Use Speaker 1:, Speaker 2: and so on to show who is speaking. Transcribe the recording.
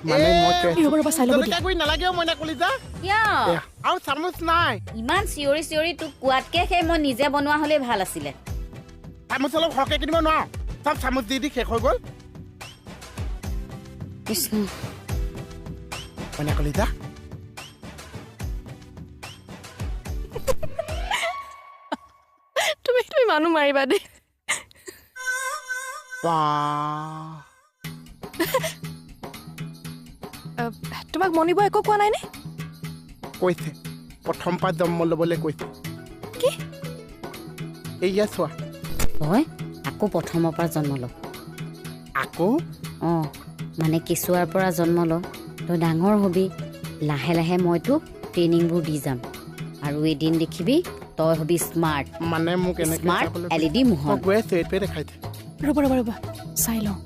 Speaker 1: মানে মই কৈ
Speaker 2: ৰ'বা ৰ'বা, চাই ল'ব দিয়া।
Speaker 1: জলকীয়া গুড়ি নালাগেও মইনা কলিজা।
Speaker 3: কিয়?
Speaker 1: আৰু চামুচ নাই।
Speaker 3: ইমান চিঞৰি চিঞৰি তোক কোৱাতকে সেই মই নিজে বনোৱা হ'লেই ভাল আছিলে।
Speaker 1: চামুচ অলপ সৰহকৈ কিনিব নোৱাৰো, চব চামুচ দি দি শেষ হৈ গ'ল।
Speaker 3: কৃষ্ণ।
Speaker 1: মইনা কলিজা,
Speaker 2: তুমি তুমি মানুহ মাৰিবা দেই। তোমাক মনিব একো কোৱা নাইনে?
Speaker 1: কৈছে, প্ৰথম পৰা জন্ম ল'বলৈ কৈছে।
Speaker 2: কি?
Speaker 1: এইয়া চোৱা।
Speaker 3: তই আকৌ প্ৰথমৰ পৰা জন্ম ল।
Speaker 1: আকৌ?
Speaker 3: অঁ, মানে কেঁচুৱাৰ পৰা জন্ম ল, তই ডাঙৰ হবি, লাহে লাহে মই তোক ট্ৰেইনিংবোৰ দি যাম, আৰু এদিন দেখিবি তই হবি স্মাৰ্ট।
Speaker 1: মানে মোক এনেকে
Speaker 3: স্মাৰ্ট
Speaker 1: চাবলৈ
Speaker 3: এল ই ডি মোহন।
Speaker 1: মই গৈ আছো, এইটোৱে দেখাইছে।
Speaker 2: ৰ'বা ৰ'বা ৰ'বা, চাই লওঁ।